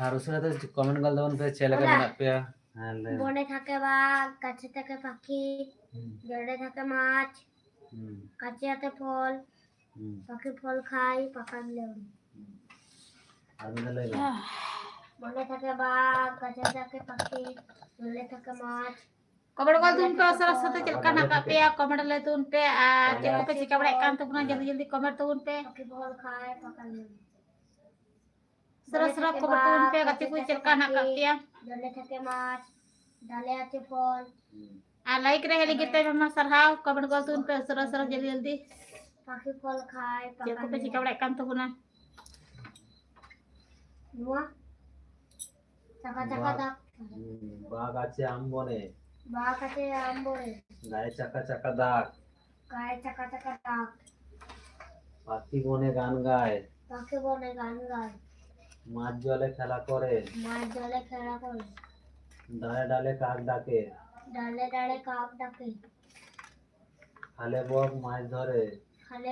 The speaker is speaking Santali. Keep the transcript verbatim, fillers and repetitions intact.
ᱟᱨ ᱩᱥᱟᱹᱨᱟ ᱛᱮ ᱠᱚᱢᱮᱱᱴ ᱜᱚᱞ ᱛᱟᱵᱚᱱ ᱯᱮ, ᱪᱮᱫ ᱞᱮᱠᱟ ᱚᱱᱟ ᱢᱮᱱᱟᱜ ᱯᱮᱭᱟ? ᱦᱮᱸ, ᱞᱟᱹᱭ ᱢᱮ᱾ বনে থাকে বাঘ, গাছে থাকে পাখি, হুম, জলে থাকে মাছ, হুম, কাছে আছে ফল, হুম, পাখি ফল খায়, পাকা বিলে উড়ে। হুম। ᱟᱨ ᱢᱤᱫ ᱫᱷᱟᱣ ᱞᱟᱹᱭ ᱢᱮ᱾ বনে থাকে বাঘ, গাছে থাকে পাখি, জলে থাকে মাছ। ᱠᱚᱢᱮᱱᱴ ᱜᱚᱞ ᱛᱟᱵᱚᱱ ᱯᱮ ᱩᱥᱟᱹᱨᱟ ᱩᱥᱟᱹᱨᱟ ᱛᱮ ᱪᱮᱫ ᱞᱮᱠᱟ ᱢᱮᱱᱟᱜ ᱟᱠᱟᱫ ᱯᱮᱭᱟ, ᱠᱚᱢᱮᱱᱴ ᱞᱟᱹᱭ ᱛᱟᱵᱚᱱ ᱯᱮ᱾ ᱟᱨ ᱪᱮᱫ ᱠᱚᱯᱮ ᱪᱤᱠᱟᱹ ᱵᱟᱲᱟᱭᱮᱫ ᱠᱟᱱ ᱛᱟᱵᱚᱱᱟ, ᱡᱚᱞᱫᱤ ᱡᱚᱞᱫᱤ ᱠᱚᱢᱮᱱᱴ ᱛᱟᱵᱚᱱ ᱯᱮ᱾ পাখি ফল খায়, পাকা বিলে উড়ে। ᱩᱥᱟᱹᱨᱟ ᱩᱥᱟᱹᱨᱟ ᱠᱚᱢᱮᱱᱴ ᱛᱟᱵᱚᱱ ᱯᱮ, ᱜᱟᱛᱮ ᱠᱚ ᱪᱮᱫ ᱞᱮᱠᱟ ᱦᱮᱱᱟᱜ ᱟᱠᱟᱫ ᱯᱮᱭᱟ᱾ জলে থাকে মাছ, ডালে আছে ফল, ᱟᱨ ᱞᱟᱭᱤᱠ ᱨᱮ ᱦᱮᱡ ᱞᱟᱹᱜᱤᱫ ᱛᱮ ᱟᱭᱢᱟ ᱥᱟᱨᱦᱟᱣ᱾ ᱠᱚᱢᱮᱱᱴ ᱜᱚᱞ ᱛᱟᱵᱚᱱ ᱯᱮ ᱩᱥᱟᱹᱨᱟ ᱩᱥᱟᱹᱨᱟ, ᱡᱚᱞᱫᱤ ᱡᱚᱞᱫᱤ᱾ পাখি ফল খায়, ᱪᱮᱫ পাকা ᱠᱚᱯᱮ বিলে ᱪᱤᱠᱟᱹ ᱵᱟᱲᱟᱭᱮᱫ ᱠᱟᱱ ᱛᱟᱵᱚᱱᱟ? ᱱᱚᱣᱟ ᱪᱟᱠᱟ ᱪᱟᱠᱟ বাঘ, ᱫᱟᱜ, হুম, বাঘ আছে আম বনে, বাঘ আছে আম বনে, গায়ে চাকা চাকা দাগ, গায়ে চাকা চাকা দাগ, পাখি বনে গান গায়, পাখি বনে গান গায়, মাছ জলে খেলা করে, মাছ জলে খেলা করে, ডালে ডালে কাক ডাকে, ডালে ডালে কাক ডাকে, খালে বক মাছ ধরে, খালে